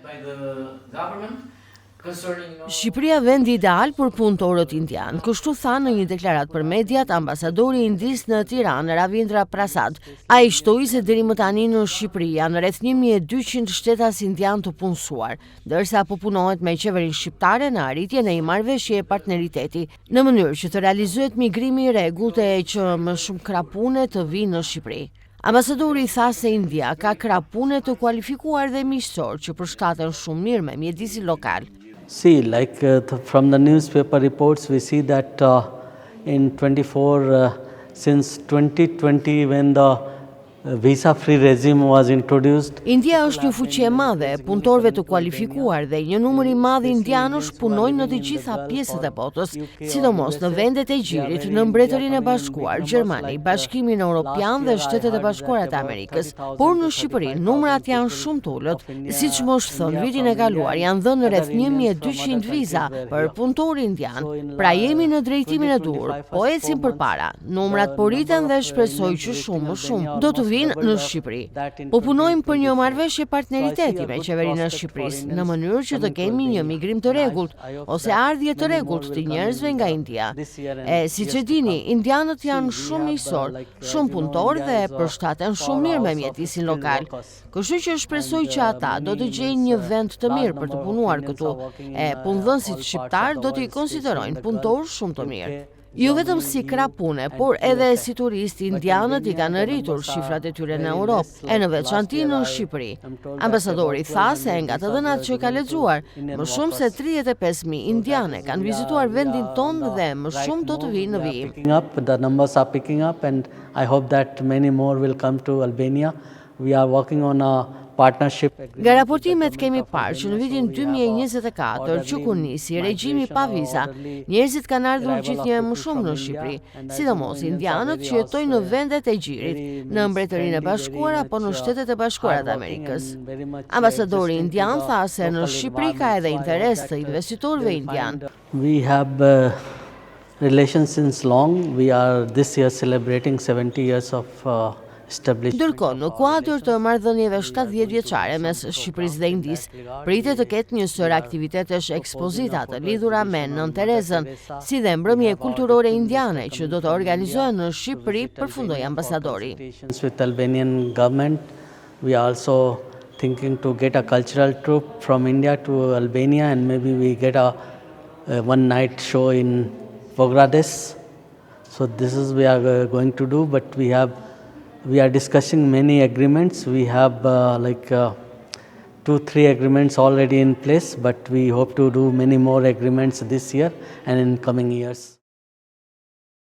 by the government concerning Shqipëria vendi ideal për punëtorët indian. Kështu tha në një deklaratë për mediat ambasadori i Indisë në Tiranë, Ravindra Prasad. Ai shtoi se deri më tani në Shqipëri janë rreth 1200 shtetas indian të punësuar, ndërsa po punohet me qeverinë shqiptare në arritjen e një marrëveshje partneriteti, në mënyrë që të realizohet migrimi i rregullt e që më shumë krah pune të vinë në Shqipëri. Ambasadori tha se India ka krah pune të kualifikuar dhe miqësor që përshtaten shumë mirë me mjedisin lokal. See, like from the newspaper reports, we see that in 24, since 2020, when the visa-free regime was introduced, India është një fuqi e madhe e punëtorëve të kualifikuar dhe një numër i madh indianësh punojnë në të gjitha pjesët e botës, sidomos në vendet e gjirit, në Mbretërinë e Bashkuar, Gjermani, Bashkimin Evropian dhe Shtetet e Bashkuara të Amerikës. Por në Shqipëri numrat janë shumë të ulët. Siç më është thënë, vitin e kaluar janë dhënë rreth 1200 viza për punëtorë indian. Pra jemi në drejtimin e duhur, po ecim përpara. Numrat po rriten dhe shpresoj që shumë më shumë do të vinë në Shqipëri. Po punojmë për një marrëveshje partneriteti me qeverinë e Shqipërisë, në mënyrë që të kemi një migrim të rregullt ose ardhje të rregullt të njerëzve nga India. E siç e dini, indianët janë shumë miqësor, shumë punëtor dhe përshtaten shumë mirë me mjedisin lokal. Kështu që shpresoj që ata do të gjejnë një vend të mirë për të punuar këtu, e punëdhënësit shqiptar do t'i konsiderojnë punëtor shumë të mirë. Jo vetëm si krah pune, por edhe si turist indianët i kanë rritur shifrat e tyre në Europë, e në veçanti në Shqipëri. Ambasadori tha se nga të dhënat që ka lexuar, më shumë se 35.000 indiane kanë vizituar vendin tonë dhe më shumë do të vinë në vijim. Picking up, the numbers are picking up, and I hope that many more will come to Albania. We are working on a partnership Nga raportimet kemi parë që në vitin 2024, që kur nisi regjimi pa viza, njerëzit kanë ardhur gjithnjë më shumë në Shqipëri, sidomos indianët që jetojnë në vendet e gjirit, në Mbretërinë e Bashkuar apo në Shtetet e Bashkuara të Amerikës. Ambasadori indian tha se në Shqipëri ka edhe interes të investitorëve indian. We have relations since long. We are this year celebrating 70 years of establishment. Ndërkohë, në kuadër të marrëdhënieve 70 vjeçare mes Shqipërisë dhe Indisë, pritet të ketë një sërë aktivitetesh ekspozita të lidhura me Nënë Terezën, si dhe mbrëmje kulturore indiane që do të organizohen në Shqipëri, përfundoi ambasadori. With Albanian government, we are also thinking to get a cultural troupe from India to Albania and maybe we get a one night show in Pogradec. So this is we are going to do, but we are discussing many agreements. We have like two, three agreements already in place, but we hope to do many more agreements this year and in coming years.